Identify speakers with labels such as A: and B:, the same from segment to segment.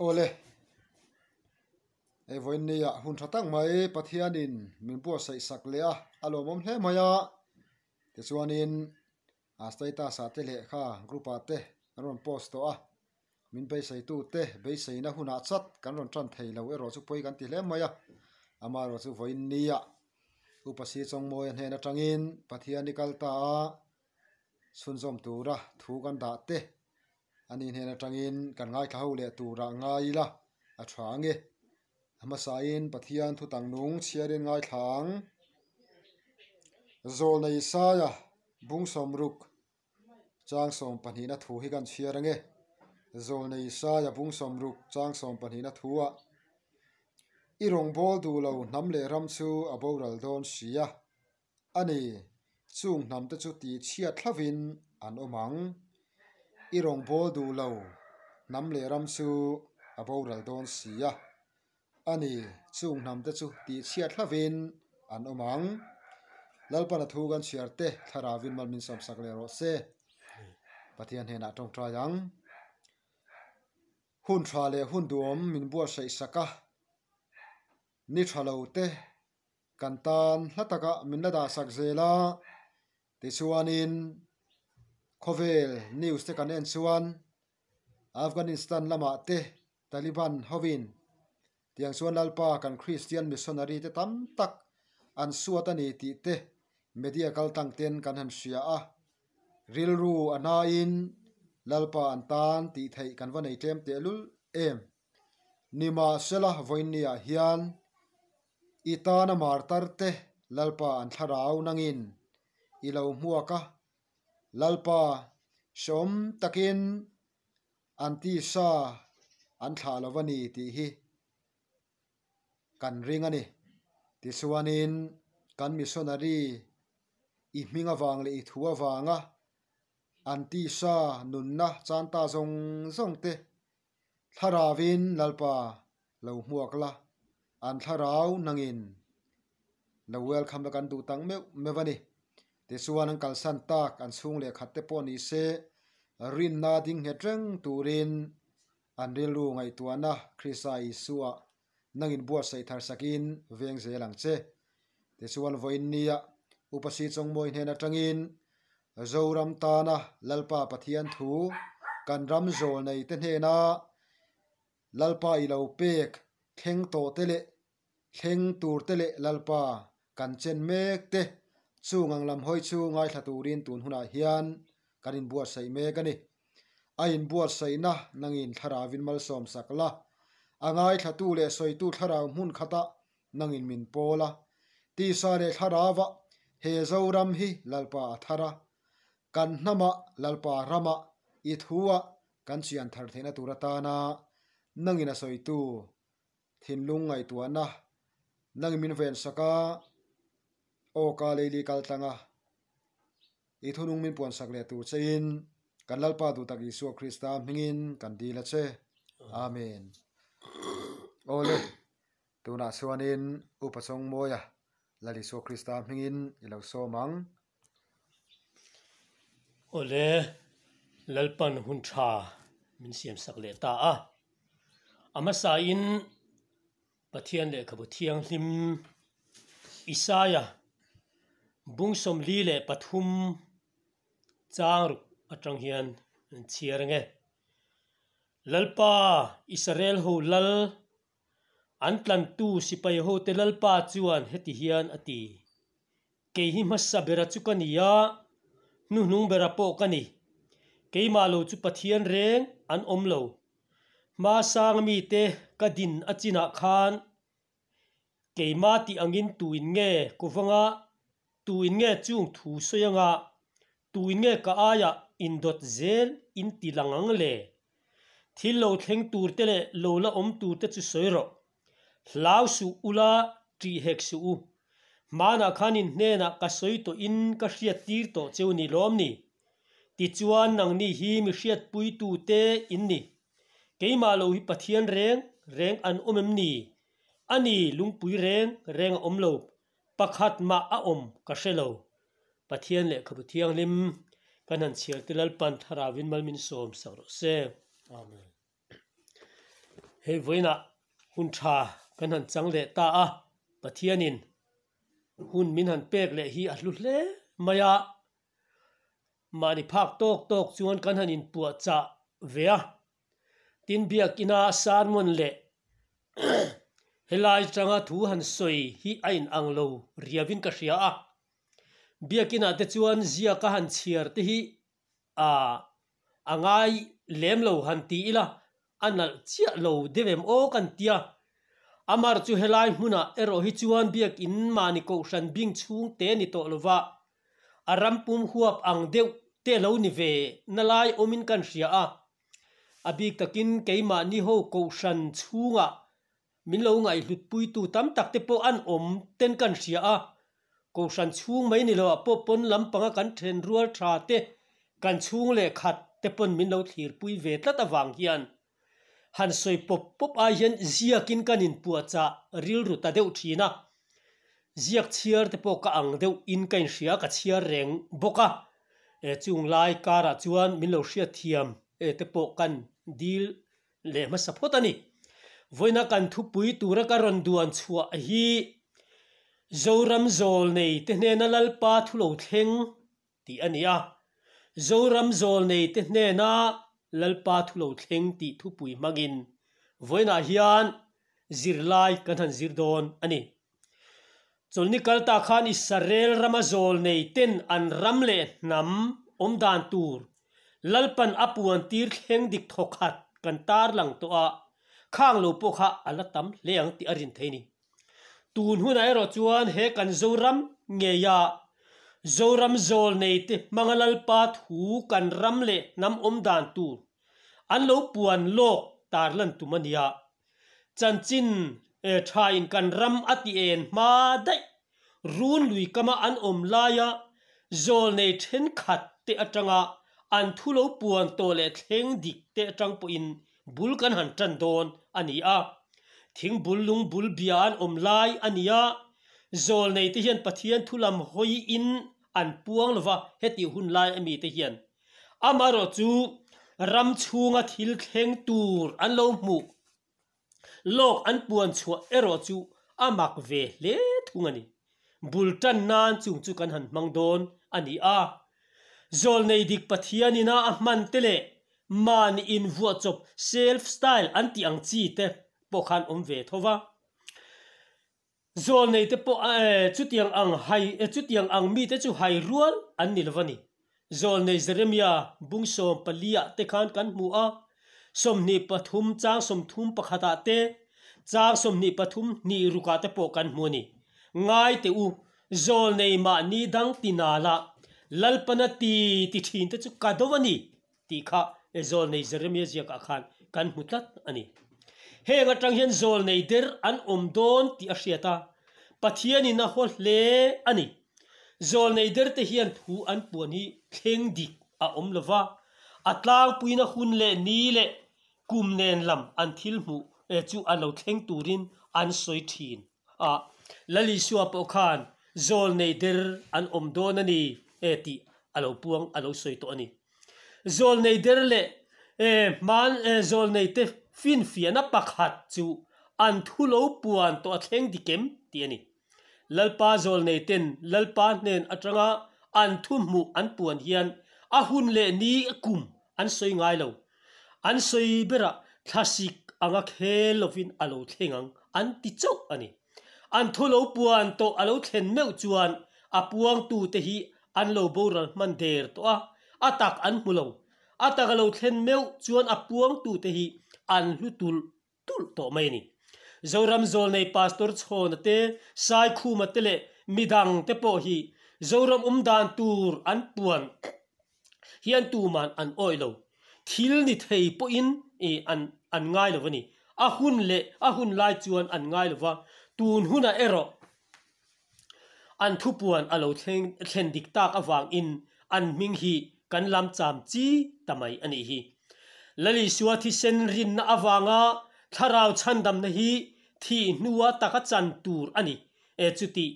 A: Awle, hei vawiin nia hun tha tak mai Pathianin min buatsaih sak leh a, a lawmawm hle mai a. Tichuanin a status ah te leh kha group ah te an rawn post tawh a, min beiseitu te beiseina hunah chat kan rawn tan thei lo erawh chu pawi kan ti hle mai a. Amaherawhchu vawiin nia Upa Si Chawngmawia hnen atangin Pathian i kal ta a, chhunzawm tura thu kan dah te ani hnen atangin kan ngaithla ho leh turah ngai ila a tha ange. A hmasain Pathian thu tang nung chhiarin ngaithla ang. Zawlnei Isaia bung sawmruk chang sawm pahnihna thu hi kan chhiar ange. Zawlnei Isaia bung sawmruk chang sawm pahnihna thuah i rawngbâwl duh lo hnam leh ram chu a boral dawn si a. A ni, chung hnamte chu tihchhiat thlavin an awm ang. I rawngbâwl duh lo, hnam leh ram chu a boral dawn si a. A ni, chung hnamte chu tihchhiat thlavin an awm ang. Lalpana thu kan chhiar te Thlarauvin mal min sawmsak leh rawh se. Pathian hnenah tawngtai ang. Hun tha leh hun duhawm min buatsaih sak a, ni tha lo te Kan tan hla takah min la dahsak zel a, tichuanin khawvel news te kan en chuan Afghanistan lamah te Taliban hovin tiang chuan Lalpa kan Christian missionary te tam tak an suat a ni tih te media kal tang ten kan han hria a, rilru a hnaiin Lalpa an tan tih theih kan va nei tlem tehlul em. Nimahsela vawiinniah hian I tana martar te Lalpa an thlarau nangin i lo hmuak a, Lalpa hreawm takin an tisa an thlah lo a ni tih hi kan ring a ni. Tichuanin kan missionary i hming avang leh i thu avanga an tisa nunna chanta zawng zawng te Thlarauvin Lalpa lo hmuak la, an thlarau nangin lo welcome la kan duh tak meuh meuh a ni. Tichuan an kalsan tak an chhung leh khat te pawh ni se, rinna ding nghet reng turin an rilru ngaihtuahna Krista Isua nangin buatsaih thar sakin veng zel ang che. Tichuan vawiin nia Upa Si Chawngmawi hnen atangin Zoram tana Lalpa Pathian thu kan ram zawl nei te hnena Lalpa i lo pek thleng tawh te leh thleng tur te leh Lalpa kan chen mek te chung ang lam hawi chu ngaithla turin tun hunah hian kan inbuatsaih mek a ni. A inbuatsaihna nangin thlarauvin malsawm sak la, a ngaithlatu leh sawitu thlarau hmun khatah nangin min pawl a, tisa leh thlarauah he Zoram hi Lalpa a thar a, kan hnamah Lalpa ramah i thuah kan chian thar theihna tur atana nangin a sawitu thinlung ngaihtuahna nangin min vensak a, aw ka leili kal tlang a. I thunung min puansak leh tur chein kan Lalpa duhtak Isua Krista hmingin kan dil a che. Amen. Awle, tunah chuanin Upa Chawngmawia Lal Isua Krista hmingin i lo sawm ang.
B: Awle, Lalpan hun tha min siamsak leh ta a. A hmasain Pathian lehkhabu thianghlim Isaia bung 43 chang ruk atang hian an chhiar ang e. Lalpa Israel ho lal an tlantu sipai hote Lalpa chuan heti hian a ti, Kei hi hmasa bera chu ka ni a, hnuhnung bera pawh ka ni. Keimah lo chu Pathian reng an awm lo. Hmasang mite ka din a chinah khan keimah tih angin tuin nge kuvanga, tuin nge chung thu sawi anga, tuin nge ka aiah indawt zel in ti lang ang le? Thil lo thleng tur te leh lo la awm tur te chu sawi rawh. Hlau suh ula ṭih hek suh u. Hmanah khan in hnenah ka sawi tawhin ka hriat tir tawh cheu ni lawm ni? Tichuan nangni hi mi hriatpuitu te in ni. Keimah lo hi Pathian reng reng an awm em ni? A ni, lungpui reng reng a awm lo. Pakhat mah a awm ka hre lo. Pathian lehkhabu thianghlim kan han chhiar te Lalpan Thlarauin mal min sawm sak rawh se. Amen. Hei vawiinah hun tha kan han chang leh ta a, Pathianin hun min han pek leh hi a hlu hle mai a, mahni phak tawk tawk chuan kan han inpuahchah ve a, tin biakina sermon leh helai atanga thu han sawi hi a inang lo riauin ka hria a, biakinah te chuan ziaka han chhiar te hi Aaa, a ngai lem lo han ti ila, a nalh chiah lo deuh em aw kan tia. Amar chu helai hmunah erawh hi chuan biakin mahni kohhran bing chhung te ni tawh lova, a ram pum huap ang deuh te lo ni ve na lai awmin kan hria a. A bik takin keimahni ho kohhran chhungah Min lo ngaihhlutpuitu tam tak te pawh an awm ten kan hria a, Kohhran chhung mai ni loah pawh pawn lampanga kan then rual tha te, kan chhung leh khat te pawn min lo thlirpui ve tlat avang hian han sawi pawp pawp ai hian ziakin kan inpuahchah rilru ta deuh thin a, ziak chhiar te pawh ka ang deuh in ka inhria ka chhiar reng bawk a, chung lai karah chuan min lo hriatthiam te pawh kan dil leh hmasa phawt a ni. Vawiina kan thupui tura ka rawn duan chhuah hi Zoram Zawlnei te hnena Lalpa thu lo thleng tih a ni a. Zoram Zawlnei te hnena Lalpa thu lo thleng tih thupui hmangin vawiinah hian zirlai kan han zir dawn a ni. Chawlhni kal ta khan Israel rama zawlnei ten an ram leh hnam awm dan tur Lalpan a puan tir thleng dik thawkhat kan tarlang tawh a, khang lo pawh kha a la tam hle ang tih a rin thei ni. Tun hunah erawh chuan he kan Zoram ngeia Zoram zawlnei te hmanga Lalpa thu kan ram leh hnam awm dan tur an lo puan lawk tarlan tum a nia. Chanchin thain kan ram a ti en hma daih. Run lui kama an awm laia zawlnei thenkhat te atanga an thu lo puan tawh leh thleng dik te atang pawhin bul kan han tan dawn a ni a. Thing bul lung bul bia an awm lai a ni a, zawlnei te hian Pathian thu lam hawiin an puang lova hetih hun lai ami te hian Amaherawh chu ram chhunga thil thleng tur an lo hmuh lawk an puan chhuah erawh chu a mak ve hle thung a ni. Bul tan nan chung chu kan han hmang dawn a ni a. Zawlnei dik Pathianina a hman te leh mahni invuah chawp self style an tih ang chi te pawh khan awm ve tho va. Zawlnei te pawh chutiang ang hai chutiang ang mite chu hai rual an ni lo a ni. Zawlnei Jeremia bung 14 ah te khan kan hmu a, 23 chang 31 ah te, chang 23 hnih ruk ah te pawh kan hmu a ni. Ngai teh u, zawlnei mahni dang ti nal a, Lalpana ti ti thin te chu ka do a ni tih kha zawlnei Jeremia ziakah khan kan hmu tlat a ni. Heng atang hian zawlnei der an awm dawn tih a hriat a, Pathianin a haw hle a ni. Zawlnei derte hian thu an puan hi thleng dik a awm lo va, a tlangpuina hun leh ni leh kum nen lam an thil hmuh chu a lo thleng turin an sawi thin a. Lal Isua pawh khan zawlnei der an awm dawn a ni tih a lo puang a lo sawi tawh a ni. Zawlnei der leh hman zawlnei te finfiahna pakhat chu an thu lo puan tawh a thleng dik em tih a ni. Lalpa zawlnei ten Lalpa hnen atanga an thu hmuh an puan hian a hun leh ni kum an sawi ngai lo. An sawi berah thlasik anga khel lovin a lo thleng ang an ti chauh a ni. An thu lo puan tawh a lo thlen meuh chuan a puangtute hi an lo boral hman der tawh a, a tak an hmu lo. A tak a lo thlen meuh chuan a puangtute hi an hlu tulh tulh tawh mai a ni. Zoram Zawlnei Pastor Chhawna te, Saikhuma te leh midang te pawh hi Zoram awm dan tur an puan hian tuman an awih lo. Thil ni thei pawhin an an ngai lo a ni. A hun leh a hun lai chuan an ngai lo va, tun hunah erawh an thupuan a lo thleng thlen dik tak avangin an hming hi kan lam cham chi ta mai a nih hi. Lalisua thisen rinna avanga thlarau chhandamna hi thih hnua taka chan tur a ni. E chutih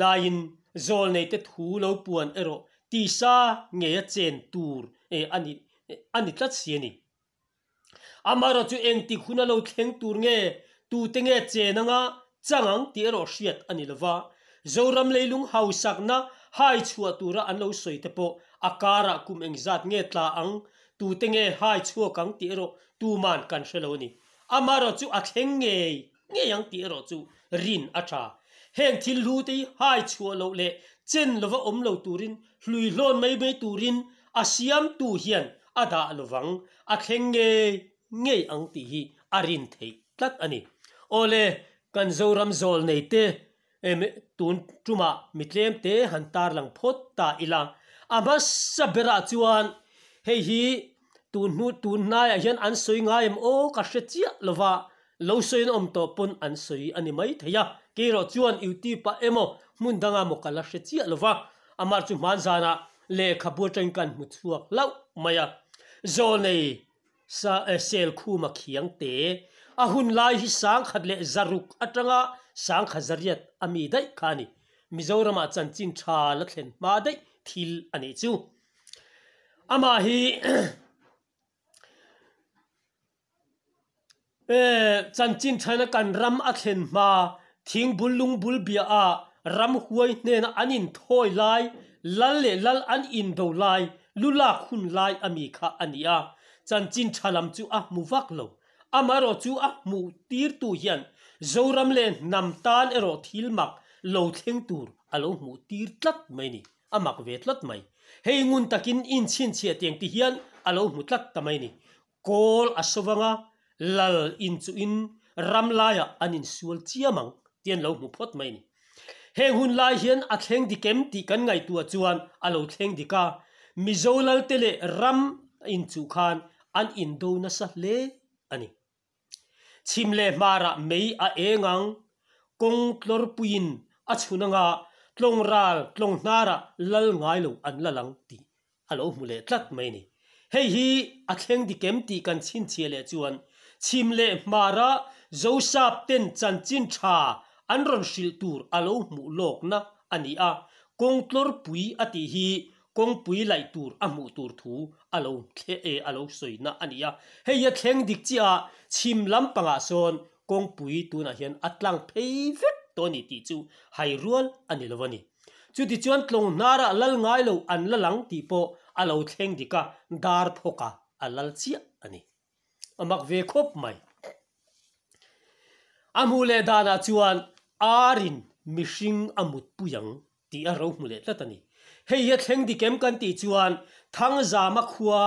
B: laiin zawlneite thu lo puan erawh tisa ngeia chen tur a ni a ni tlat si a ni. Amaherawhchu engtik huna lo thleng tur nge, tute nge chen anga chang ang tih erawh hriat a ni lova. Zoram leilung hausakna hai chhuah tura an lo sawi te pawh a karah kum engzat nge tla ang, tute nge hai chhuak ang tih erawh tuman kan hre lo a ni. Amaherawhchu a thleng ngei ngei ang tih erawh chu rin a tha. Heng thil hlu te hi hai chhuah loh leh chen lova awm lo turin hlui hlawn mai mai turin a siamtu hian a dah lovang, a thleng ngei ngei ang tih hi a rin theih tlat a ni. Awle, kan Zoram zawl nei te tun tumah mi tlem te han tarlang phawt ta ila. A hmasa berah chuan hei hi tun hnu tun hnaiah hian an sawi ngai em aw ka hre chiah lova, lo sawi an awm tawh pawn an sawi a ni mai thei a. Keirawh chuan YouTube ah emaw hmun dangah maw ka la hre chiah lova, amah chu hmanzanah lehkhabu atangin kan hmu chhuak hlauh mai a. Zawlnei Sa sel khuma khiang te a hun lai hi sangkhat leh zaruk atanga sangkhat zariat a mi daih kha a ni. Mizoramah chanchin tha la thlen hma daih thil a nih chu. Amah hi chanchin thaina kan ram a thlen hma thingbul lungbul bia ah ramhuai hnena an inthawi lai, lal leh lal an indo lai Lu lak hun lai a mi kha a ni a, chanchin tha lam chu a hmu vak lo. Amaherawh chu a hmuh tirtu hian Zoram leh hnam tan erawh thil mak lo thleng tur a lo hmuh tir tlat mai ni. A mak ve tlat mai. Hei ngun takin inchhinchhiah tiang ti hian a lo hmu tlat ta mai ni. Kawl a sawvang a, lal inchuhin ram laiah an insual chiam ang tih an lo hmu phawt mai ni. Heng hun lai hian a thleng dik em tih kan ngaihtuah chuan a lo thleng dik a, Mizo lalte leh ram inchuh khan an indo nasa hle a ni. Chhim leh hmarah mei a eng ang, kawng tlawrpuiin a chhun anga tlawng ral tlawng hnarah lal ngai lo an la lang tih a lo hmu leh tlat mai a ni. Hei hi a thleng dik em tih kan chhinchhiah leh chuan chhim leh hmara Zosap ten chanchin tha an rawn hrilh tur a lo hmuh lawkna a ni a, kawng tlawrpui a tih hi kawngpui laih tur a hmuh tur thu a lo a lo sawina a ni a. Hei hi a thleng dik chiah a, chhim lampangah sawn kawngpui tunah hian a tlang phei vek tawh a ni tih chu hai rual a ni lo a ni. Chutichuan tlawng hnarah lal ngai lo an la lang tih pawh a lo thleng dik a, dar phawka a lal chiah a ni. A mak ve khawp mai. A hmuh leh danah chuan arin mihring a mutpui ang tih a ro hmu leh tlat a ni. Hei hi a thleng dik em kan tih chuan Thangzama khua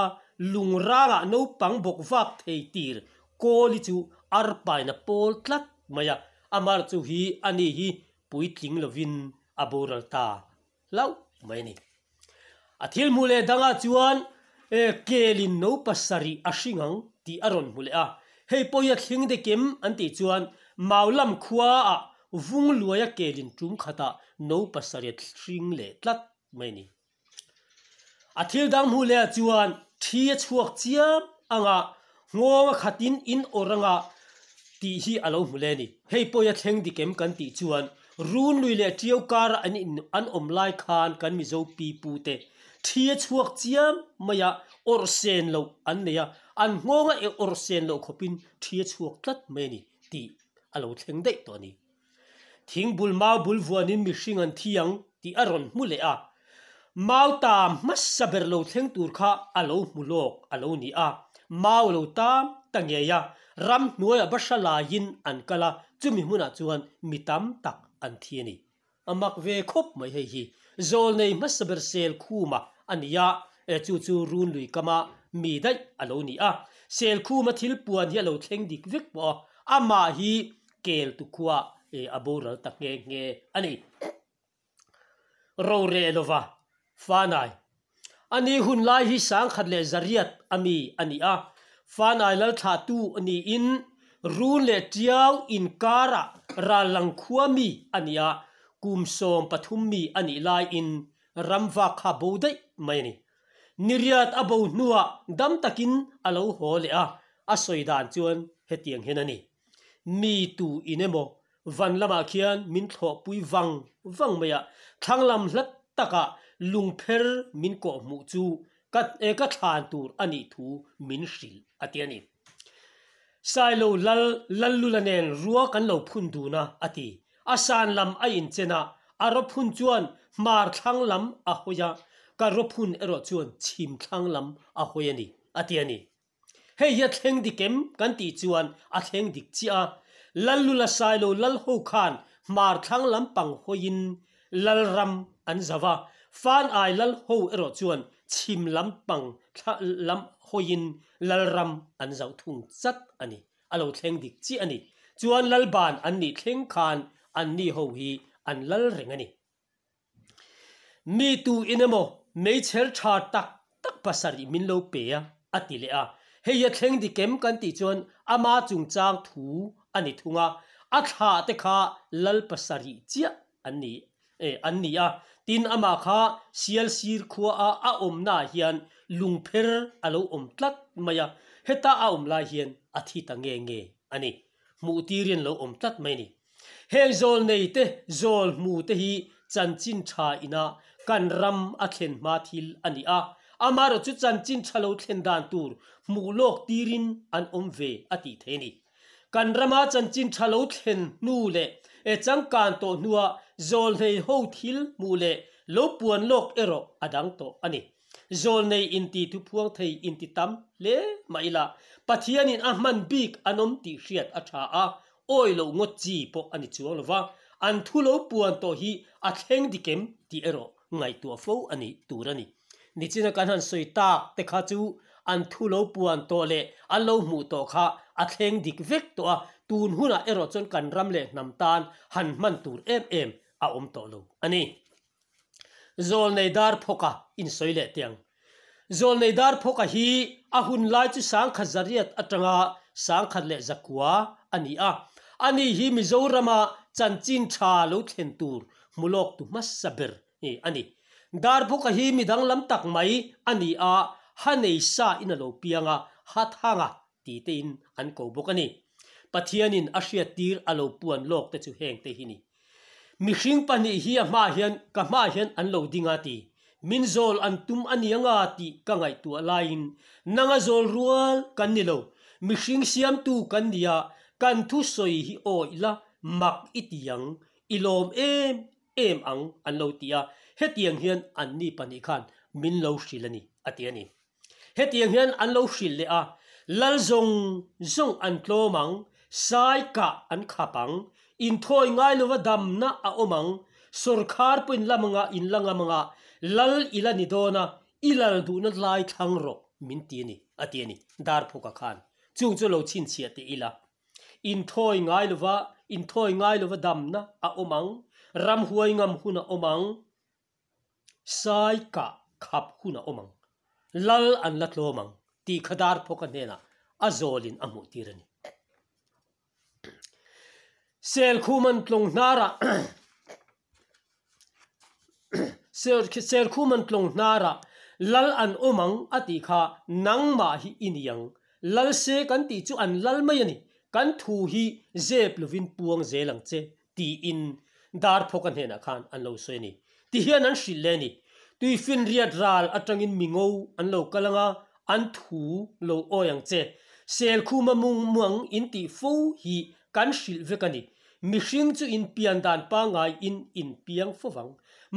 B: lungrangah naupang bawk vak thei tir Kawli chu arpaina pawl tlat mai a, amar chu hi a ni hi puitling lovin a boral ta hlauh mai a ni. A thil hmuh leh dangah chuan kelin no pasarih a hring ang tih a rawn hmu leh a, hei pawh hi a thling dek em an tih chuan Maulam khuaah vung luaia kelin tum khatah no pasarih a hring leh tlat mai a ni. A thil dang hmuh leh ah chuan thi a chhuak chiam anga nghawng a khatin in awrh anga tih hi a lo hmu leh a ni. Hei pawh hi a thleng dik em kan tih chuan Runlui leh Tiau kara an in an awm lai khan kan Mizo pi pu te thi a chhuak chiam mai a, awrh sen loh an nei a, an nghawng a awrh sen loh khawpin thi a chhuak tlat mai a ni tih a lo thleng daih tawh a ni. Thing bul mau bul vuanin mihring an thi ang tih a rawn hmu leh a. Mau tam hmasa ber lo thleng tur kha a lo hmu lawk a lo ni a. Mau lo tam ta ngei a, ramhnuaiah bahra laiin an kal a, chumi hmunah chuan mi tam tak an thi a ni. A mak ve khawp mai hei hi. Zawlnei hmasa ber sel khuma a ni a, chu chu runlui kama mi daih a lo ni a. Sel khuma thil puan hi a lo thleng dik vek pawh a, amah hi kel tu khua a boral ta nghe nghe a ni. Roreh lova Fanai A ni hun lai hi sangkhat leh zariat a mi a ni a, Fanai lalthlahtu niin Run leh Tiau inkarah Rallang khua mi a ni a, kum 13 mi a nih laiin ramvak kha bo daih mai a ni. Niriat a bo hnuah dam takin a lo haw leh a, a sawi dan chuan hetiang hian a ni. Mi tu in emaw van lamah khian min thlawhpui vang vang mai a, thlang lam hlat takah lungpher min kawhhmuh chu ka ka thlan tur a nih thu min hrilh a ti a ni. Sailo lal Lallula nen rua kan lo phun dun a, a ti. A san lam a inchen a, a rawphun chuan hmar thlang lam a hawi a, ka rawphun erawh chuan chhim thlang lam a hawi a ni, a ti a ni. Hei hi a thleng dik em kan tih chuan a thleng dik chiah a, Lallula Sailo lal ho khan hmar thlang lam pang hawiin Lalram an zau a, Fanai lal ho erawh chuan chhim lam pang lam hawiin Lalram an zauh thung chat a ni. A lo thleng dik chiah a ni. Chuan Lalban an nih thleng khan anni ho hi an lal reng a ni. Mi tu in emaw meichher tha tak tak pasarih min lo pe a, a ti leh a. Hei a thleng dik em kan tih chuan ama chungchang thu a ni thung a, a thlah te kha lal pasarih chiah an ni an ni a. Tin amah kha Sialsir khua a a awmnaah hian lungpher a lo awm tlat mai a, heta a awm lai hian a thi ta nge nge a ni. Hmuh tirin lo awm tlat mai a ni. Heng zawl nei te, zawl hmu te hi chanchin tha ina kan ram a thlen hma thil a ni a, amaherawh chu chanchin tha lo thlen dan tur hmuh lawk tirin an awm ve a tih thei a ni. Kan rama chanchin tha lo thlen hnu leh changkan tawh hnua zawlnei ho thil hmuh leh lo puan lawk erawh a dang tawh a ni. Zawlnei inti thuphuang thei inti tam hle mah ila Pathianin a hman bik an awm tih hriat a tha a, awi loh ngawt chi pawh a ni chuang lo va, an thu lo puan tawh hi a thleng dik em tih erawh ngaihtuah fo a ni tur a ni. Nichina kan han sawi tak te kha chu an thu lo puan tawh leh an lo hmuh tawh kha a thleng dik vek tawh a, tun hunah erawh chuan kan ram leh hnam tan han hman tur em em a awm tawh lo a ni. Zawlnei dar phawka insawi leh teh ang. Zawlnei dar phawka hi a hun lai chu sangkhat zariat atanga sangkhat leh zakua a ni a. Ani hi Mizorama chanchin tha lo thlen tur hmu lawk tu hmasa ber a ni. Dar phawka hi midang lam tak mai a ni a, ha nei sa in a lo piang a, ha thanga ti tein an ko bawk a ni. Pathianin a hriattir a lo puan lawk te chu heng te hi ni. Mihring pahnih hi a hmaah hian ka hmaah hian an lo ding a ti. Min zawl an tum a ni anga tih ka ngaihtuah laiin nanga zawl rual kan ni lo. Mihring siamtu kan ni a, kan thusawi hi awih la mak i ti ang, i lawm em em ang an lo ti a, hetiang hian anni pahnih khan min lo hrilh a ni a ti a ni. Hetiang hian an lo hrilh leh a, Lal zawng zawng an tlawm ang, sai kah an khap ang, inthawi ngai lova damna a awm ang, sawrkhar pawh in lam anga in la ngam anga, lal i la ni dawn a, i lal duhna lai thlang rawh min ti a ni, a ti a ni, Darphuka khan. Chung chu lo chhinchhiah teh ila. Inthawi ngai lova, inthawi ngai lova damna a awm ang, ramhuai ngam hun a awm ang, Sai kah khap hun a awm ang, lal an la tlawm ang tih kha Darphawka hnenah a zawlin a hmuh tir a ni. Selkhuman tlawng hnarah Selkhuman tlawng hnarah lal an awm ang a tih kha nangmah hi i ni ang, lal se kan tih chu an lal mai a ni, kan thu hi zep lovin puang zel ang che tiin Darphawka hnenah khan an lo sawi a ni. Tihian an hrilh leh a ni. Tuifinriat ral atangin mi ngo an lo kal anga an thu lo awi ang che. Selkhuma mung muang in tih fo hi kan hrilh vek a ni. Mihring chu in pian dan pangngai in in piang fo vang.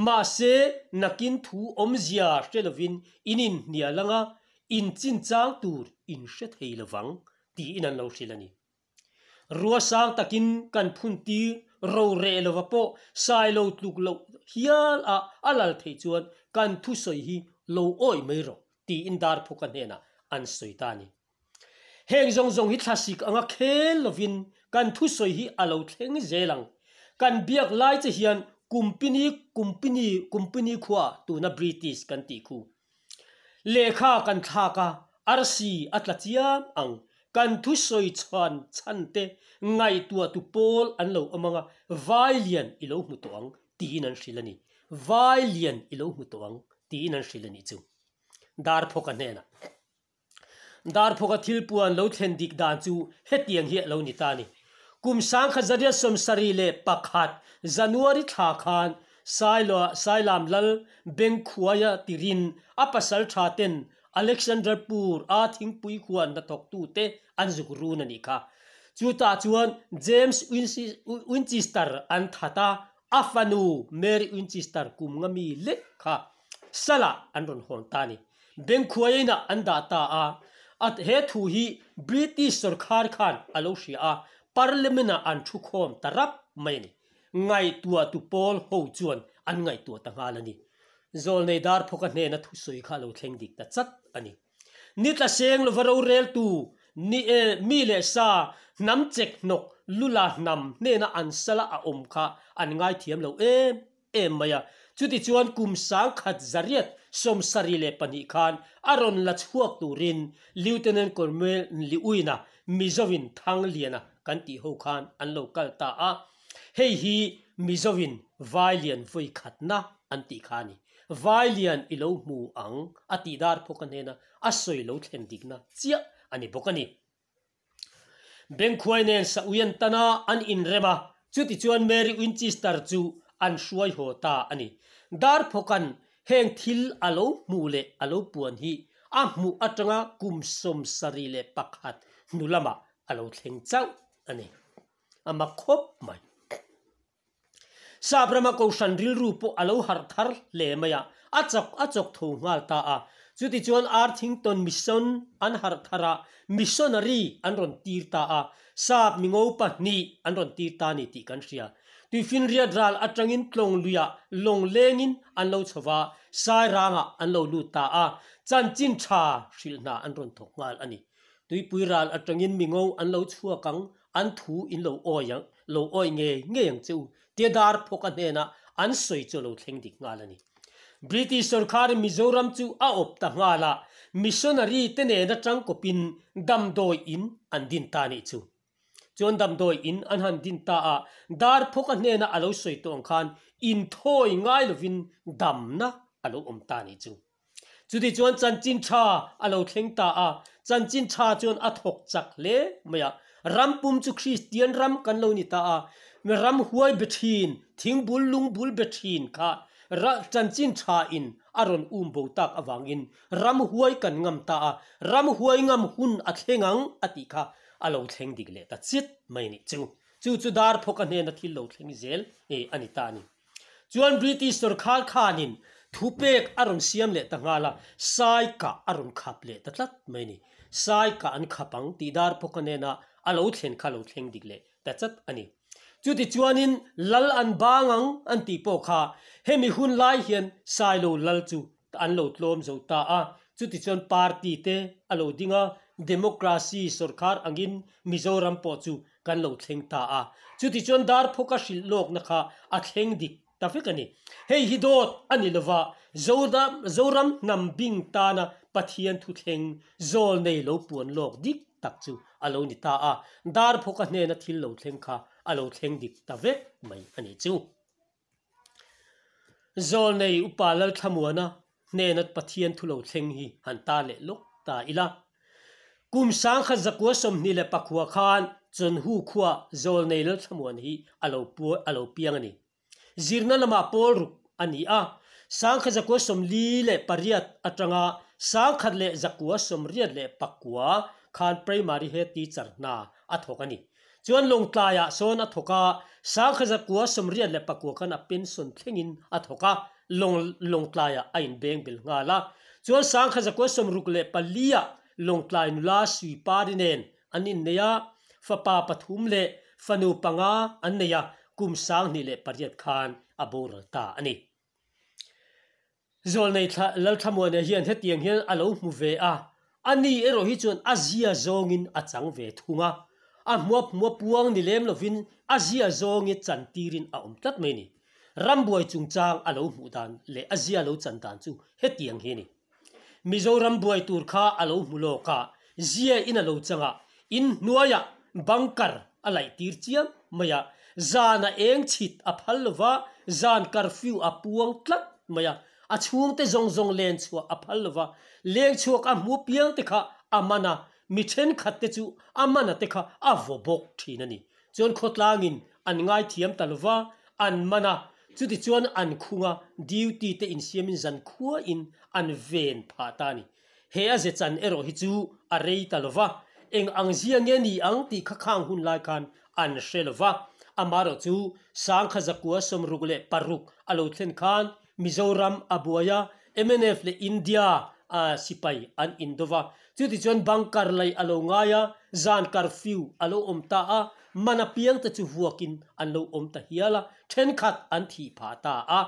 B: Mahse, nakin thu awmzia hre lovin in inhnial anga in chinchang tur in hre thei lovang tiin an lo hrilh a ni. Rua sang takin kan phun tir ro reh lova pawh sai lo tluk loh hial a a lal theih chuan kan thusawi hi lo awih mai rawh tiin Darphawka hnenah an sawi ta a ni. Heng zawng zawng hi thlasik anga khel lovin kan thusawi hi a lo thleng zel ang. Kan biak lai che hian Kumpini Kumpini Kumpini khua tuna British kan tih khu Lehkha kan thlak a, arsi a tla chiam ang. Kan thusawi chhan chhan te ngaihtuah tu pawl an lo awm ang a, vai lian i lo hmu tawh ang tiin an hrilh a ni. Vai lian i lo hmu tawh ang tiin an hrilh a nih chu. Darphawka hnenah. Darphawka thil puan lo thlen dik dan chu hetiang hi a lo ni ta a ni. Kum 1971 January thla khan Sailam Lal Bengkhuaia tirin a pasal tha ten Alexanderpur a thingpui huan hnathawktute an zuk run a nih kha. Chutah chuan James Winchester an that a, a fanu Mary Winchester kum nga mi lek kha salah an rawn hawn ta a ni. Bengkhuaiinah an dah ta a, a he thu hi British sorkar khan a lo hria a, Parliament-ah an thu khawm ta rap mai a ni. Ngaihtuahtu pawl ho chuan an ngaihtuah ta nghal a ni. Zawlnei Darphawka hnena thusawi kha a lo thleng dik ta chat a ni. Ni tla seng lova roreltu ni e mi leh sa hnam chek hnawk lula hnam hnena an sala a awm kha an ngaithiam lo em em mai a. Chutichuan kum sangkhat zariat 72 khan a rawn la chhuak turin Lieutenant Colonel Liuina Mizovin Thangliana kan tih ho khan an lo kal ta a. Hei hi Mizovin Vailian vawi khatna an tih kha a ni. Vailian i lo hmu ang a tih dar phawk a hnena a sawi lo thlen dikna chiah a ni bawk a ni. Bengkhuai nen Saui an tan a, an inrem a, chutichuan Mary Winchester chu an hruai haw ta a ni. Darphawka'n heng thil a lo hmuh leh a lo puan hi a hmuh atanga kum 71 hnu lamah a lo thleng chauh a ni. A mak khawp mai. Sap rama Kohhran rilru pawh a lo harh thar hle mai a, a chawk a chawk tho nghal ta a. Chutichuan Arthington Mission an harh thar a, missionary an rawn tir ta a, sap mingo pahnih an rawn tir ta a ni tih kan hria. Tuifinriat ral atangin tlawng luiah lawng lengin an lo chho va, Sairangah an lo lut ta a, chanchin tha hrilh hna an rawn thawk nghal a ni. Tuipui ral atangin mingo an lo chhuak ang, an thu in lo awi ang, lo awi ngei ngei ang che u, tia dar phawk a hnenah an sawi chu a lo thleng dik nghal a ni. British sorkharin Mizoram chu a awp ta nghal a, missionary te nena tangkawpin damdawi in an din ta nih chu. Chuan damdawi in an han din ta a, dar phawk a hnena a lo sawi tawh ang khan inthawi ngai lovin damna a lo awm ta nih chu. Chutichuan chanchin tha a lo thleng ta a, chanchin tha chuan a thawk chak hle mai a. Ram pum chu Kristian ram kan lo ni ta a, ram huai be thin, thingbul lungbul be thin kha chanchin tha in a rawn um bo tak avangin ram huai kan ngam ta a, ram huai ngam hun a thleng ang a tih kha a lo thleng dik leh ta chit mai nih chu. Chu chu Darphawka hnena thil lo thleng zel a ni ta a ni. Chuan British sorkar khanin thupek a rawn siam leh ta nghal a, sai kah a rawn khap leh ta tlat mai a ni. Sai kah an khap ang tih dar pawh ka nena a lo thlen kha lo thleng dik leh ta chat a ni. Chutichuanin lal an bang ang an tih pawh kha hemi hun lai hian Sailo lal chu an lo tlawm zo ta a, chutichuan party te a lo ding a, democracy sorkar angin Mizoram pawh chu kan lo thleng ta a, chutichuan Darphawka hrilh lawkna kha a thleng dik ta vek a ni. Hei hi dawt a ni lova, Zoram hnam bing tana Pathian thuthleng zawl nei lo puan lawk dik tak chu a lo ni ta a, Darphawka hnena thil lo thleng kha a lo thleng dik ta vek mai a ni chu. Zawlnei Upa Lalthlamuana hnena Pathian thu lo thleng hi han ta leh lawk ta ila. Kum 1929 khan Chawnhu khua Zawlnei Lalthlamuana hi a lo a lo piang a ni. Zirna lamah pawl ruk a ni a, 1948 atanga 1989 khan Primary Head Teacher hna a thawk a ni. Chuan Lawngtlaiah sawn a thawk a, 1989 khan a pension thlengin a thawk a, Lawng Lawngtlaiah a inbeng bel nghal a. Chuan 1964 ah Lawngtlai nula Suipari nen an innei a, fapa pathum leh fanu panga an nei a, kum 2008 khan a boral ta a ni. Zawlnei Lalthlamuana hian hetiang hian a lo hmu ve a, a ni erawh hi chuan a zia zawngin a chang ve thung a, a hmuap hmua puang ni lem lovin a zia zawngi chan tirin a awm tlat mai a ni. Rambuai chungchang a lo hmuh dan leh a zia lo chan dan chu hetiang hi a ni. Mizoram buai tur kha a lo hmu lawk a, zia in a lo chang a, in hnuaiah bunker a laih tir chiam mai a, zan a eng chhit a phal lo va, zan curfew a puang tlat mai a, a chhungte zawng zawng len chhuah a phal lo va, leng chhuak a hmu piang te kha a man a, mi thenkhat te chu a man a te kha a vaw bawk thin a ni. Chuan khawtlangin an ngaithiam ta lo va, an man a, chutichuan an khung a, duty te insiamin zan khuain an ven phah ta a ni. He a ze chan erawh hi chu a rei ta lo va, eng ang zia nge ni ang tih kha khang hun lai khan an hre lo va. Amaherawh chu Sangkha zakua 66 a lo thlen khan Mizoram a buai a, mnf leh India sipai an indo va. Chutichuan bunker laih a lo ngai a, zan curfew a lo awm ta a, man apiang te chu vuakin an lo awm ta hial a, thenkhat an thih phah ta a.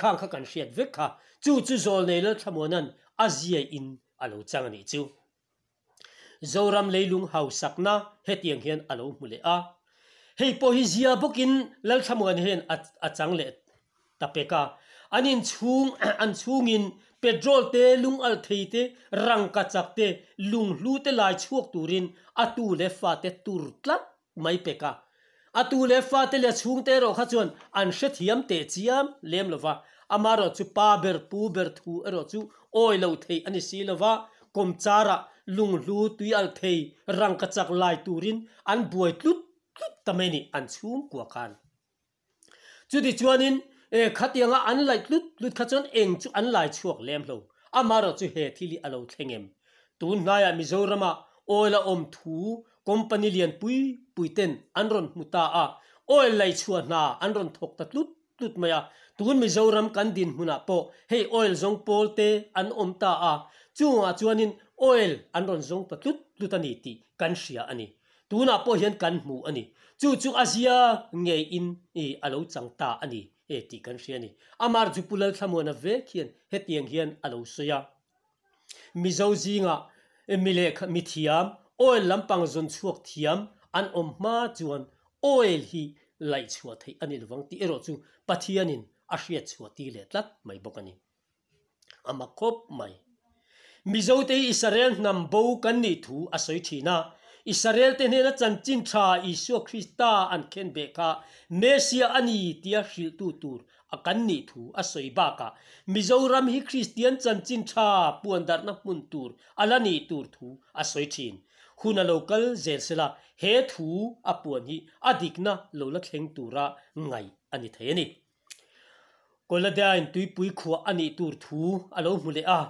B: Khang kha kan hriat vek kha. Chu chu Zawlnei Lalthlamuana'n a ziain a lo chang a nih chu. Zoram leilung hausakna hetiang hian a lo hmu leh a. Hei pawh hi zia bawkin Lalthlamuan hian a chang leh ta pek a. An inchhung an chhungin petrol te, lungalh thei te, rangka chak te, lunghlu te lai chhuak turin a tu leh fate tur tlat mai pek a. A tu leh fate leh chhungte erawh kha chuan an hrethiam teh chiam lem lo va, amaherawh chu pa ber pu ber thu erawh chu awi lo theih a ni si lo va, kawmchara lunghlu tui alh thei rangka chak lai turin an buai tlut tlut ta mai ni an chhungkua khan. Chutichuanin, khatianga an laih tlut tlut kha chuan eng chu an lai chhuak lem lo. Amaherawh chu he thil hi a lo thleng em? Tun hnaiah Mizorama oil a awm thu company lian pui pui ten an rawn hmu ta a, oil lei chhuah hna an rawn thawk ta tlut tlut mai a. Tun Mizoram kan dinhmunah pawh hei oil zawng pawl te an awm ta a, chungah chuanin oil an rawn zawng ta tlut tlut a ni tih kan hria a ni. Tunah pawh hian kan hmu a ni. Chu chu a zia ngeiin a lo chang ta a ni tih kan hria a ni. Amar chu Pu Lalthlamuana vek hian hetiang hian a lo sawi a. Mizo zingah mi lehkha mi thiam, oil lampang zawn chhuak thiam an awm hma chuan oil hi laih chhuah theih a ni lovang tih erawh chu Pathianin a hriat chhuah tir leh tlat mai bawk a ni. A mak khawp mai. Mizote hi Israel hnam bo kan nih thu a sawi thin a. Israel te hnena chanchin tha Isua Krista an khen beh kha Messiah a ni tia hrilhtu tur a kan nih thu a sawi bakah Mizoram hi Kristian chanchin tha puandarhna hmun tur a la nih tur thu a sawi thin. Hun a lo kal zel sela he thu a puan hi a dikna lo la thleng tura ngaih a ni thei a ni. Kawladain tuipui khuah a nih tur thu a lo hmu leh a,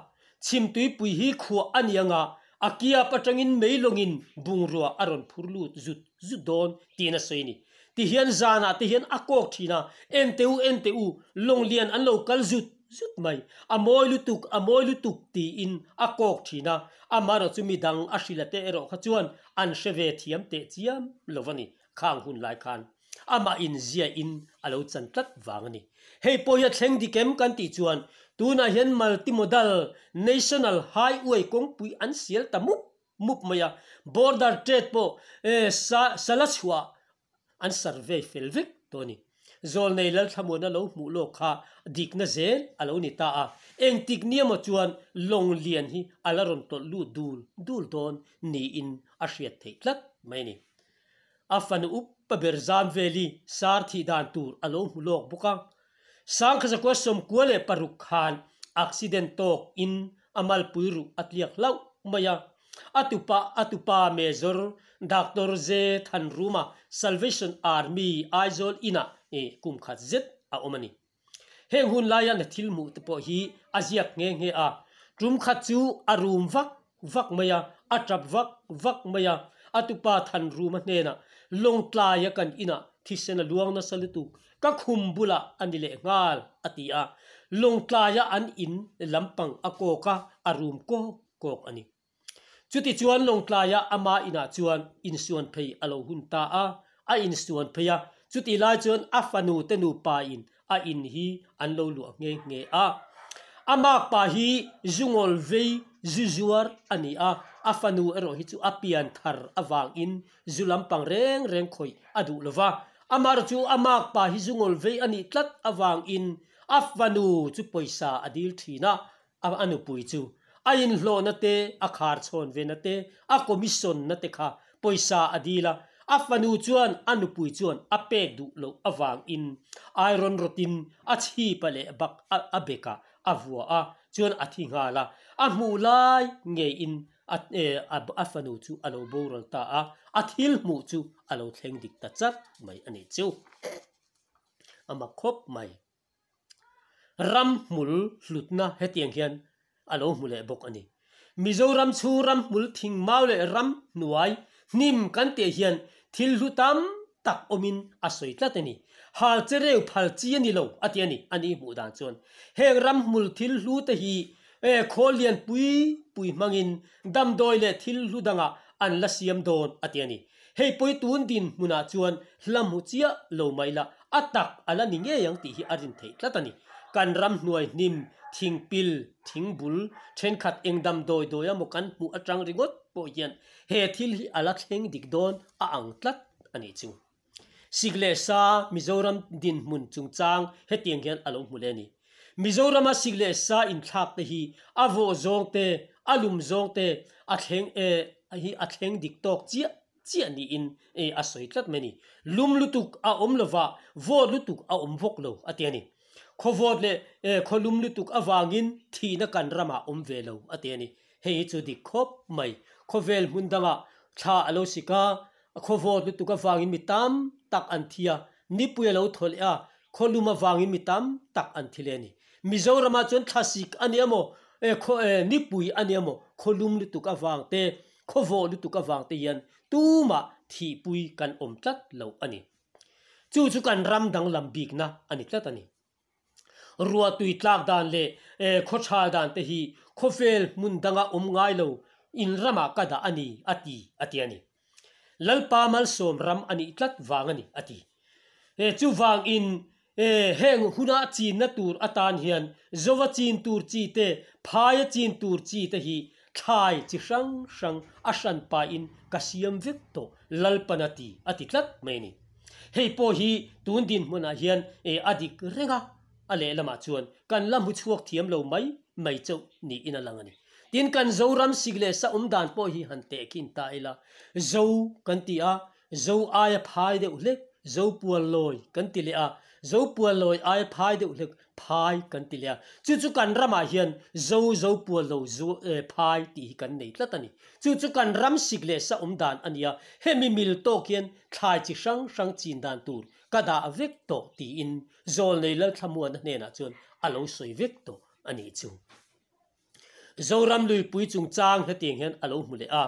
B: chhim tuipui hi khuah a ni anga a kiap atangin meilawngin bungrua a rawn phur lut zut zut dawn tiin a sawi a ni. Tihian zanah te hian a kawk thin a, en teh u, en teh u, lawng lian an lo kal zut zut mai, a mawi lutuk, a mawi lutuk tiin a kawk thin a, amaherawh chu midang a hrilh a te erawh kha chuan an hre ve thiam teh chiam lo a ni khang hun lai khan. Amah in zia in a lo chan tlat vang a ni. Hei pawh hi a thleng dik em kan tih chuan tunah hian multimodal national highway kawngpui an sial ta mup mup mai a, border trade pawh sala chhuah an survey fel vek tawh a ni. Zawlnei Lalthlamuana lo hmuh lawk kha dikna zel a lo ni ta a, engtik ni emaw chuan lawng lian hi a la rawn tawlh lut dul dul dawn niin a hriat theih tlat mai a ni. A fanu upa ber zam veli sar thih dan tur a lo hmu lawk bawk a. Sangkhazakua 96 khan accident tawk in a malpui ruh a tliak hlauh mai a. A tupa a tupa Major Doctor J Thanruma Salvation Army Aizawl inah kum khat zet a awm a ni. Heng hun laia na thil hmuh te pawh hi a ziak nghe nghe a, tum khat chu a rum vak vak mai a, a tap vak vak mai a, a tupa than ruma hnenah Lawngtlaia kan inah thisen a luang nasa lutuk, ka khum bulah a ni leh nghal a ti a, Lawngtlaia an in lampang a kawk a, a rum kawk kawk a ni. Chutichuan Lawngtlaia ama inah chuan insuan phei a lo hun ta a, a insuan phei a, chutih lai chuan a fanu te nupa in a in hi an lo luah nghe nghe a. A makpa hi zungawl vei zu zuar a ni a, a fanu erawh hi chu a pian thar avangin zu lampang reng reng khawih a duh lo va. Amah chu a makpa hi zungawl vei a nih tlat avangin a fanu chu pawisa a dil thin a, A nupui chu a inhlawhna te, a khar chhawn vena te, a commission na te kha pawisa a dil a, a fanu chuan a nupui chuan a pek duh loh avangin iron rod-in a chhip a leh bak a bekah a vua a, chuan a thi nghal a, a hmuh lai ngeiin a fanu chu a lo boral ta a, a thil hmuh chu a lo thleng dik ta chat mai a nih chu. A mak khawp mai. Ram hmul hlutna hetiang hian a lo hmu leh bawk a ni. Mizoram chhung ramhmul thing mau leh ram hnuai hnim kan tih hian thil hlu tam tak awmin a sawi tlat a ni. Hal che reu phal chi a ni lo a ti a ni. A ni hmuh dan chuan heng ramhmul thil hlu te hi khawl lian pui pui hmangin damdawi leh thil hlu dangah an la siam dawn a ti a ni. Hei pawi tun dinhmunah chuan hla hmu chiah lo mai la a tak a la ni ngei ang tih hi a rin theih tlat a ni. Kan ram hnuai hnim, thingpil, thingbul thenkhat eng damdawi dawi emaw kan hmuh atang ringawt pawh hian he thil hi a la thleng dik dawn a ang tlat a nih chu. Sik leh sa Mizoram dinhmun chungchang hetiang hian a lo hmu leh a ni. Mizorama sik leh sa inthlak te hi a vawh zawng te, a lum zawng te a thleng hi a thleng dik tawk chiah chiah niin a sawi tlat mai a ni. Lum lutuk a awm lova, vawt lutuk a awm vawk lo a ti a ni. Khawvawt leh khawlum lutuk avangin thihna kan ramah awm ve lo a ti a ni. Hei hi chu dik khawp mai. Khawvel hmun dangah thla a lo sik a, khawvawt lutuk avangin mi tam tak an thi a, nipui a lo thaw leh a, khawlum avangin mi tam tak an thi leh a ni. Mizoramah chuan thla sik a ni emaw, nipui a ni emaw, khawlum lutuk avang te, khawvawh lutuk avang te hian tumah thihpui kan awm tlat lo a ni. Chu chu kan ram danglam bikna a ni tlat a ni. Ruahtui tlak dan leh khawthal dan te hi khawvel hmun danga awm ngai lo in ramah ka dah a ni a ti a ti a ni. Lalpa malsawm ram a nih tlat vang a ni a ti. Chuvangin heng huna chinna tur atan hian Zova chin tur chi te, Phaia chin tur chi te hi thlai chi hrang hrang a hran pahin ka siam vek tawh Lalpan a ti a ti tlat mai a ni. Hei pawh hi tun dinhmunah hian a dik reng a, a lehlamah chuan kan la hmu chhuak thiam lo mai mai chauh niin a lang a ni. Tin, kan Zoram sik leh sa awm dan pawh hi han tehkhin ta ila, Zo kan ti a, Zo aia phai deuh hlek, Zo pual lawi kan ti leh a, Zo pual lawi aia phai deuh hlek phai kan ti leh a. Chu chu kan ramah hian Zo Zo pual lo phai tih hi kan nei tlat a ni. Chu chu kan ram sik leh sa awm dan a ni a, hemi mil tawk hian thlai chi hrang hrang chin dan tur ka dah vek tawh tiin Zawlnei Lalthlamuana hnenah chuan a lo sawi vek tawh a nih chu. Zoram luipui chungchang hetiang hian a lo hmu leh a,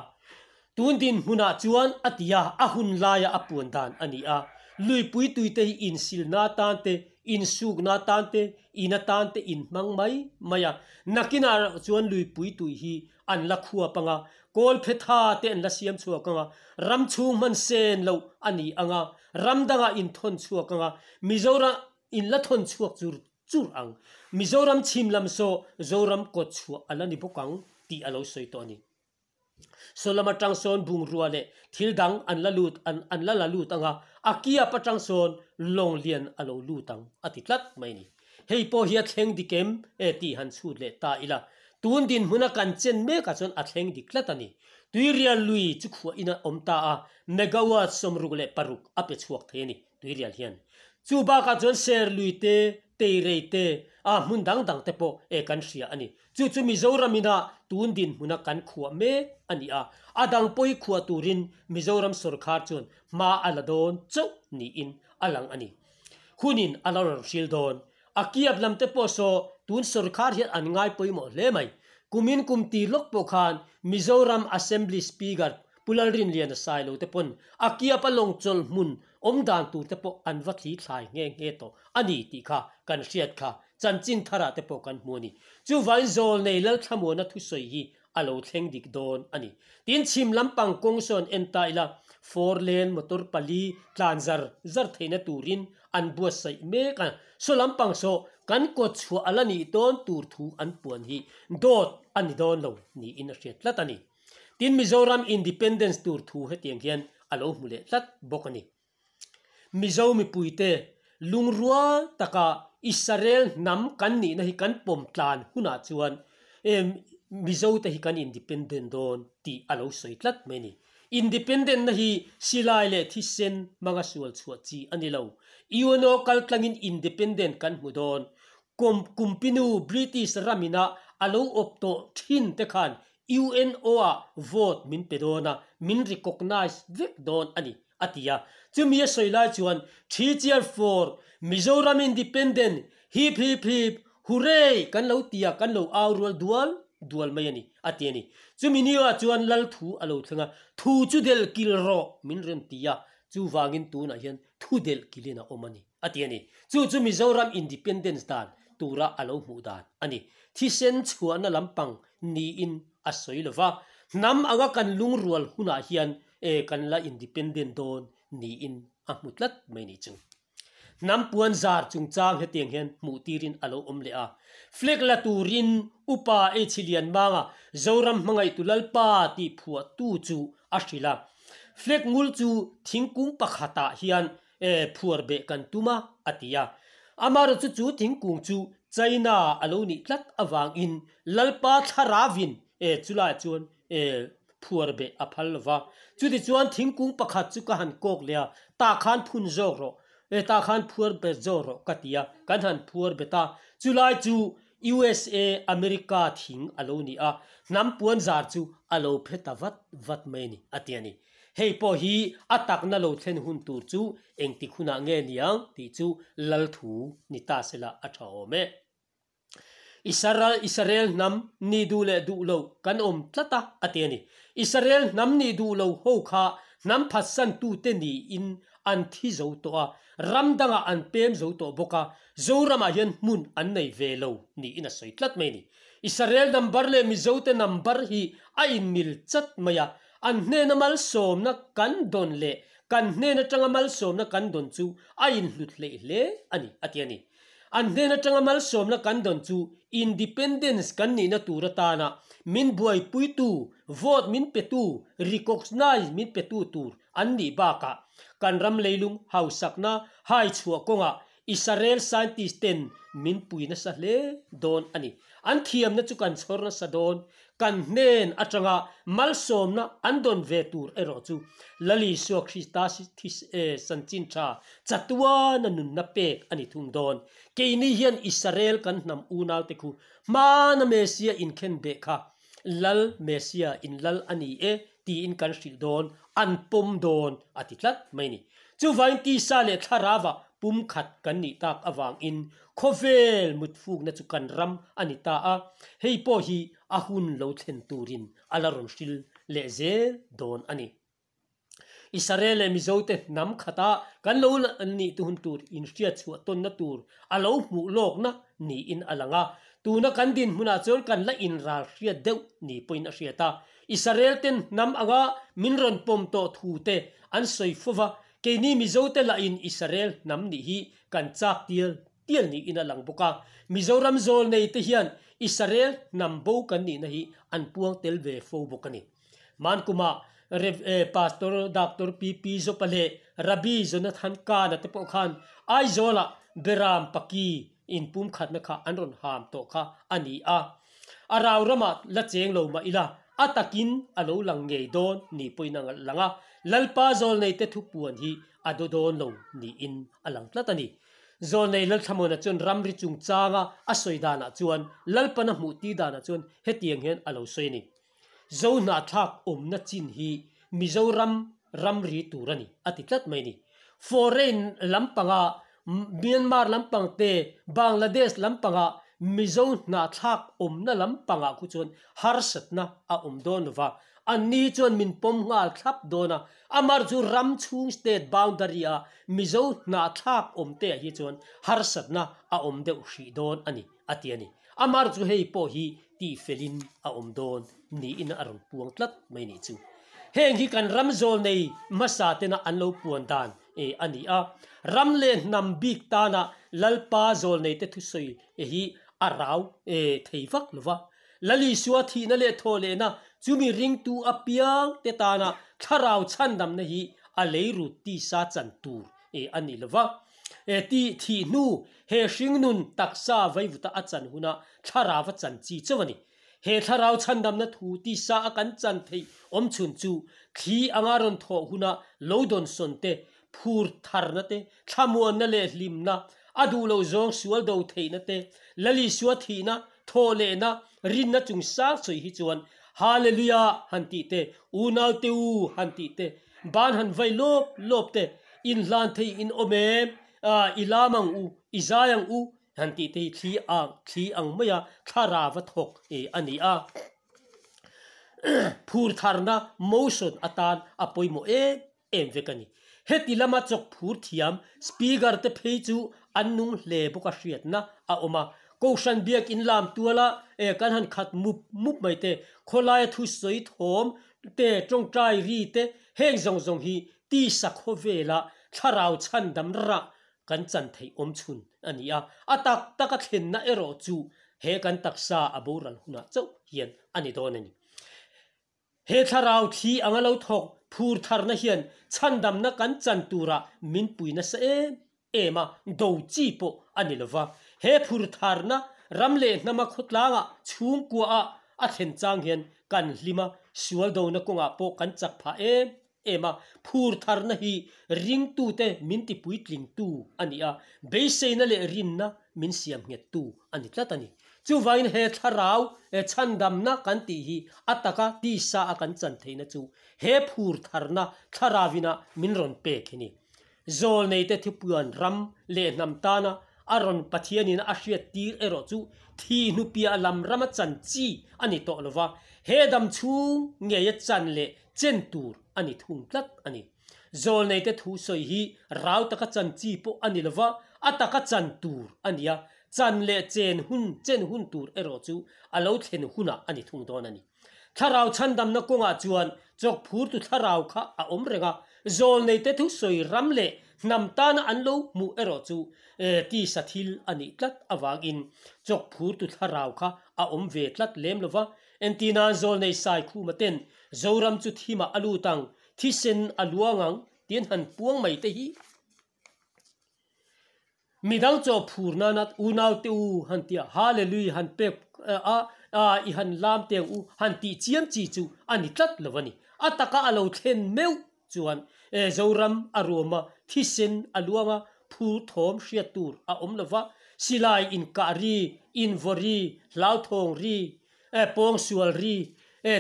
B: tun dinhmunah chuan a ti a, a hun laia a puan dan a ni a, luipui tuite hi insilna atan te, insukna atan te, in atan te inhmang mai mai a, nakinah erawh chuan luipui tui hi an la khuap ang a, kawlphe tha te an la siam chhuak ang a, ram chhung hman sen loh a ni ang a, ram dangah inthawn chhuak ang a, Mizoram in la thawn chhuak chur chur ang. Mizoram chhim lam saw Zoram kawt chhuah a la ni bawk ang tih a lo sawi tawh a ni. Saw lam atang sawn bungrua leh thil dang an la lut an an la la lut ang a, a kiap atang sawn lawng lian a lo lut ang a ti tlat mai a ni. Hei pawh hi a thleng dik em e tih han chhut leh ta ila, tun dinhmuna kan chen mekah chuan a thleng dik tlat a ni. Tuirial lui chu khuah in a awm ta a, megawatt 66 a pe chhuak thei a ni tuirial hian. Chu bakah chuan ser lui te, teirei te, a hmun dang dang te pawh e kan hria a ni. Chu chu Mizoram ina tun dinhmuna kan khuah mek a ni a, a dang pawi khuah turin Mizoram sawrkhar chuan hma a la dawn chauh niin a lang a ni. Hunin a lo rawn hril dawn. A kiap lam te pawh saw tun sawrkhar hian an ngai pawimawh hle mai. Kumin kum ti lawk pawh khan Mizoram Assembly Speaker Pu Lalrinliana Sailo te pawn a kiap a lawng chawlh hmun awm dan tur te pawh an va thli thlai nghe nghe tawh a ni tih kha kan hriat kha chanchin tharah te pawh kan hmu a ni. Chuvangin Zawlnei Lalthlamuana thusawi hi a lo thleng dik dawn a ni. Tin, chhim lampang kawng sawn en ta ila, four lane motor pali tlan zar zar theihna turin an buatsaih mek a. Saw lampang saw kan kawt chhuah a la nih dawn tur thu an puan hi dawt a ni dawn lo niin a hriat tlat a ni. Tin, Mizoram Independence tur thu hetiang hian a lo hmu leh tlat bawk a ni. Mizo mipuite lungrual taka Israel hnam kan nihna hi kan pawm tlan hunah chuan Mizote hi kan independent dawn tih a lo sawi tlat mai a ni. Independent na hi silai leh thisen hmanga sual chhuah chi a ni lo. UNO kal tlangin independent kan hmu dawn. Kumpinu British ramina a lo awp tawh thin te khan UNO-ah vote min pe dawn a, min recognise vek dawn a ni, a ti a. Chumi a sawi lai chuan, Three cheer for Mizoram Independent, hip hip hip, hooray kan lo ti a, kan lo au rual dual dual mai a ni, a ti. a ti a ni. Chumi niah chuan Lal thu a lo thleng a, Thu chu delh kil rawh min rawn ti a, chuvangin tunah hian thu delh kilin a awm a ni, a ti a ni. Chu chu Mizoram Independence dan tura a lo hmuh dan a ni. Thisen chhuahna lampang niin a sawi lo va, hnam anga kan lungrual hunah hian e kan la independent dawn niin a hmu tlat mai ni chu. Hnam puan zar chungchang hetiang hian hmuh tirin a lo awm leh a. Flag la turin Upa H Lianmanga Zoram hmangaihtu Lalpa tih phuahtu chu a hrilh a. Flag ngul chu thingkung pakhatah hian phuar beh kan tum a, a ti a. Amaherawhchu chu thingkung chu China a lo nih tlat avangin Lalpa thlarauin chulaiah chuan phuar beh a phal lo va. Chutichuan thingkung pakhat chu ka han kawk leh a, tah khan phun zawk rawh, tah khan phuar bet zawk rawh ka ti a, kan han phuar bet a. Chulai chu USA, America thing a lo ni a, hnam puan zar chu a lo phe ta vat vat mai a ni, a ti a ni. Hei pawh hi a takna lo thlen hun tur chu engtik hunah nge niang tih chu lal thu ni ta sela a tha awm e. Israel Israel hnam nih duh leh duh lo kan awm tlat a, a ti a ni. Israel hnam nih duh lo ho kha hnam phatsantute niin an thi zo tawh a, ram dangah an pem zo tawh bawk a, Zoramah hian hmun an nei ve lo niin a sawi tlat mai a ni. Israel number leh Mizote number hi a inmil chat mai a, an hnena malsawmna kan dawn leh kan hnen atanga malsawmna kan dawn chu a inhlut hleih hle a ni, a ti a ni. An hnen atanga malsawmna kan dawn chu Independence kan nihna tur atana min buaipuitu, vote min petu, recognize min petu tur an nih bakah kan ram leilung hausakna hai chhuah kawngah Israel scientist ten min pui nasa hle dawn a ni. An thiamna chu kan chhawr nasa dawn. Kan hnen atanga malsawmna an dawn ve tur erawh chu Lal Isua Krista chanchin tha chatuana nunna pek a ni thung dawn. Keini hian Israel kan hnam unaute khu hmana Messia inkhen beh kha Lal Messia in Lal a ni e tiin kan hrilh dawn, an pawm dawn a ti tlat mai a ni. Chuvangin tisa leh thlarava pumkhat kan nih tak avangin khawvel mutfukna chu kan ram a ni ta a, hei pawh hi a hun lo thlen turin a la rawn hril leh zel dawn a ni. Israel leh Mizote hnam khata kan lo nih tu hun tur inhriat chhuah tawnna tur a lo hmuh lawkna niin a lang a. Tuna kan dinhmunah chuan kan la inral hriat deuh ni pawhin a hriat a. Israel ten hnam anga min rawn pawm tawh thu te an sawi fo va, keini Mizote lahin Israel hnam nih hi kan chak tial tial niin a lang bawk a. Mizoram zawl nei te hian Israel hnam bo kan nihna hi an puang tel ve fo bawk a ni. Mankumah Rev. Pastor Doctor PP Zopa leh Rabbi Jonathan Kana te pawh khan Aizawlah Beram Paki inpumkhatna kha an rawn ham tawh kha a ni a. A rau ramah la cheng lo mah ila, a takin a lo lang ngei dawn ni pawhin a lang a, Lalpa Zawlneite thupuan hi a do dawn lo niin a lang tlat a ni. Zawlnei Lalthlamuana chuan ramri chungchanga a sawi danah chuan Lalpana hmuh tir danah chuan hetiang hian a lo sawi a ni. Zohnahthlak awmna chin hi Mizoram ramri tur a ni, a ti tlat mai a ni. Foreign lampanga Myanmar lampang te, Bangladesh lampanga Mizo hnahthlak awmna lampangah khu chuan harsatna a awm dawn lo va, anni chuan min pawm nghal thlap dawn a, amar chu ram chhung state boundary a Mizo hnahthlak awm te ah hi chuan harsatna a awm deuh hrih dawn a ni, a ti a ni. Amar chu hei pawh hi tihfelin a awm dawn niin a rawn puang tlat mai nih chu. Heng hi kan ram zawl nei hmasa tena an lo puan dan a ni a. Ram leh hnam bik tana Lalpa zawl neite thusawi hi a rau thei vak lo va. Lal Isua thihna leh thaw lehna chumi ringtu apiang te tana thlarau chhandamna hi a leirut tisa chan tur a ni lo va. Tih thih hnu he hringnun taksa vaivuta a chan huna thlarau a chan chi chauh a ni. He thlarau chhandamna thu tisa a kan chan theih awm chhun chu thli anga rawn thawh huna lo dawn sawn te, phur tharna te, thlamuanna leh hlimna, a duh loh zawng sual do theihna te, Lalisua thihna, thawh lehna, rinna chung sang sawi hi chuan Hallelujah han tih te, unau te u han tih te, Ban han vai lawp lawp te, in hlan thei in awm em, i lam ang u, i zai ang u han tih te hi thli ang thli ang mai a, thlarau a thawk a ni a. Phur tharna, motion, atan a pawimawh em em vek a ni. Heti lama chawk phur thiam speaker te phei chu an nung hle bawk a hriatna a awm a. Kohhran biakin lam tuala kan han khat mup mup mai te, khawlaia thusawi thawm te, tawngtai ri te, heng zawng zawng hi tisa khawvela thlarau chhandam rah kan chan theih awm chhun a ni a. A tak taka thlenna erawh chu he kan taksa a boral hunah chauh hian a ni dawn a ni. He thlarau thli anga lo thawk phur tharna hian chhandamna kan chan turah min pui nasa em em a, do chi pawh a ni lova. He phur tharna ram leh hnama khawtlangah chhungkuaah a thlen chang hian kan hlim a, sual dona kawngah pawh kan chak phah em em a. Phur tharna hi ringtute min ti puitlingtu a ni a, beiseina leh rinna min siam nghettu a ni tlat a ni. Chuvangin he thlarau chhandamna kan tih hi a taka tisa a kan chan theihna chu he phur tharna thlarauvina min rawn pek hi ni. Zawlneite thupuan ram leh hnam tana a rawn Pathianin a hriat tir erawh chu thi hnupiah lam rama chan chi a ni tawh lova, he dam chhung ngeia chan leh chen tur a ni thung tlat a ni. Zawlneite thu sawi hi rau taka chan chi pawh a ni lova, a taka chan tur a ni a, chan leh chen hun chen hun tur erawh chu a lo thlen hunah a ni thung dawn a ni. Thlarau chhandamna kawngah chuan chawkphurtu thlarau kha a awm reng a, zawlneite thu sawi ram leh hnam tana an lo hmuh erawh chu tisa thil a nih tlat avangin chawkphurtu thlarau kha a awm ve tlat lem lova. Entirnan zawlnei Saikhuma ten Zoram chu thimah a lut ang, thisen a luang ang tih an han puang mai te hi midang chaw phur nana unau te u han tih a, Hallelui han pek a i han lam teng u han tih chiam chi chu a ni tlat lo a ni. A taka a lo thlen meuh chuan Zoram a ruam a, thisen a luang a, phur thawm hriat tur a awm lo va, silai inkah ri, invaw ri, hlauthawng ri, pawngsual ri,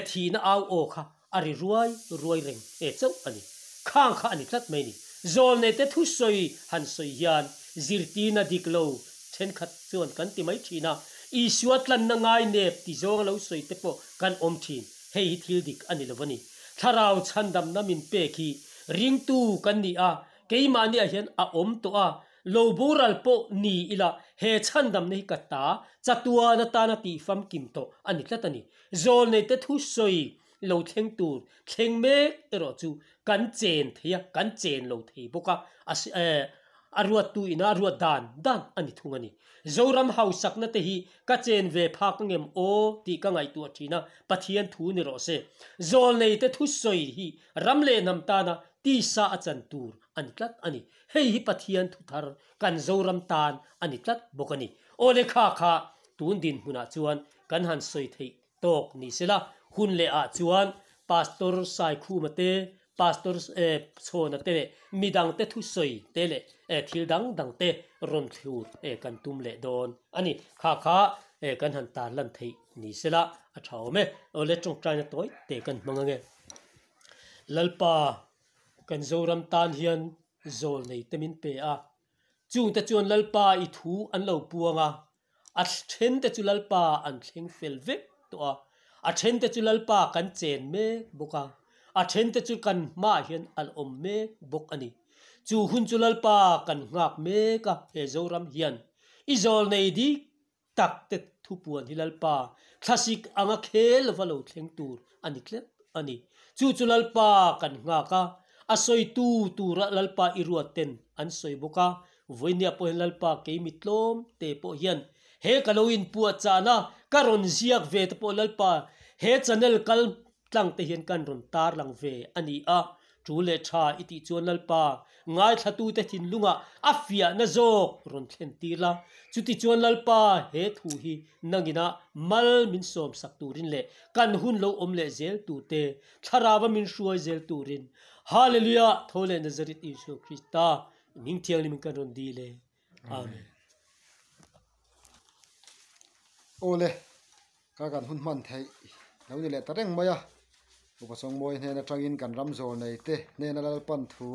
B: thihna au aw kha a ri ruai ruai reng e chauh a ni. Khang kha a ni tlat mai ni. Zawlneite thusawi han sawi hian zirtirna dik lo thenkhat chuan kan ti mai thin a, Isua tlanna ngai nep ti zawnga lo sawi te pawh kan awm thin. Hei hi thil dik a ni lo a ni. Thlarau chhandamna min pek hi ringtu kan ni a, keimahniah hian a awm tawh a, lo boral pawh ni ila he chhandamna hi ka ta chatuan atana tih famkim tawh a ni tlat a ni. Zawlneite thusawi lo thleng tur thleng mek erawh chu kan chen thei a, kan chen lo thei bawk a, a ruattu ina a ruat dan dan a ni thung a ni. Zoram hausakna te hi ka chen ve phak angem aw tih ka ngaihtuah thin a, Pathian thu ni rawh se. Zawlneite thusawi hi ram leh hnam tana tisa a chan tur a ni tlat a ni. Hei hi Pathian thu thar kan Zoram tan a ni tlat bawk a ni. Aw lekha kha tun dinhmunah chuan kan han sawi theih tawk ni sela, hun leh ah chuan Pastor Saikhuma te, Pastor Chhawna te leh midang te thusawi te leh thil dang dang te rawn thlur kan tum leh dawn a ni. Kha kha kan han tarlan theih ni sela a tha awm e. Awle tawngtaina tawi te kan hmang ange. Lalpa kan Zoram tan hian zawl nei te min pe a, chungte chuan Lalpa i thu an lo puang a, A thente chu Lalpa an thleng fel vek tawh a, a thente chu Lalpa kan chen mek bawk a, a thente chu kan hmaah hian a la awm mek bawk a ni. Chu hun chu Lalpa kan nghak mek a, he Zoram hian i zawlnei dik tak te thupuan hi Lalpa thlasik anga khel va lo thleng tur a ni tlat a ni. Chu chu Lalpa kan nghak a, a sawitu tura Lalpa i ruat ten an sawi bawk a, Vawinia pawh hian Lalpa kei mi tlawm te pawh hian he ka lo inpuah chahna ka rawn ziak ve te pawh Lalpa he channel kal tlang te hian kan rawn tarlang ve a ni a, tul leh tha i tih chuan Lalpa ngaithlatute thinlungah a fiahna zawk rawn thlen tir la, chuti chuan Lalpa he thu hi nangina mal min sawm sak turin leh kan hun lo awm leh zel turte thlarava min hruai zel turin Hallelujah tho leh Nazareth Isua Krista Hming thianghlim in kan rawn dil e. Amen.
A: Awle, ka kan hun hman theih lo ni leh ta reng mai a. Upa Chawngmawi hnen atangin kan ram zawl nei te hnena Lalpan thu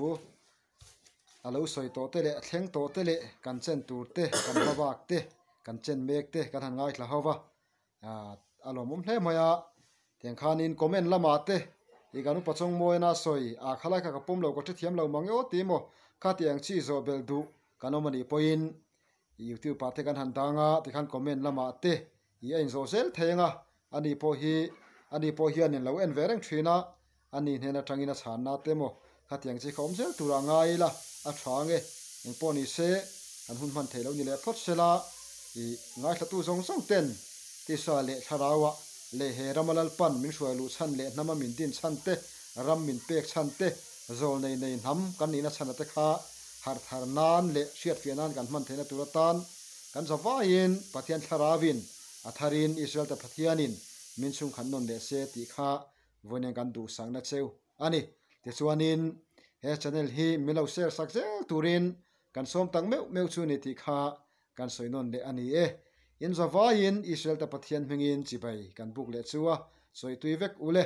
A: a lo sawi tawh te leh a thleng tawh te leh kan chen tur te, kan hmabak te, kan chen mek te kan han ngaithla ho va. A lawmawm hle mai a. Tiang khanin comment lamah te i kan upa chawngmawina sawi a khalai kha ka pawm lo ka hrethiam lo mang e aw ti maw kha ti ang chi zawh belh duh kan awm a nih pawhin youtube ah te kan han dang a tikhan comment lamah te i a inzawh zel thei ang a ani pawh hi ani pawh hianin lo en ve reng thin a ani hnen atangin a chhanna te maw khatiang chi kha awm zel tur a ngai ila a tha ang e engpawh ni se kan hun hman theih loh ni leh phawt sela i ngaithlatu zawng zawng ten tisa leh thlarau ah leh he rama Lalpan min hruai luh chhan leh hnama min din chhan te, ram min pek chhan te, zawl nei nei hnam kan nihna chhan ate kha harh thar nan leh hriatfiah nan kan hman theihna tur atan kan zavaiin Pathian thlarauin a tharin Israel te Pathianin min chhungkhat nawn leh se tih kha vawiin kan duhsakna cheu a ni. Tichuanin he channel hi min lo share sak zel turin kan sawm tak meuh meuh chu ni tih kha kan sawi nawn leh a ni e. In zavaiin Israel te Pathian hmingin chibai kan buk leh chu a, sawi tui vek u le.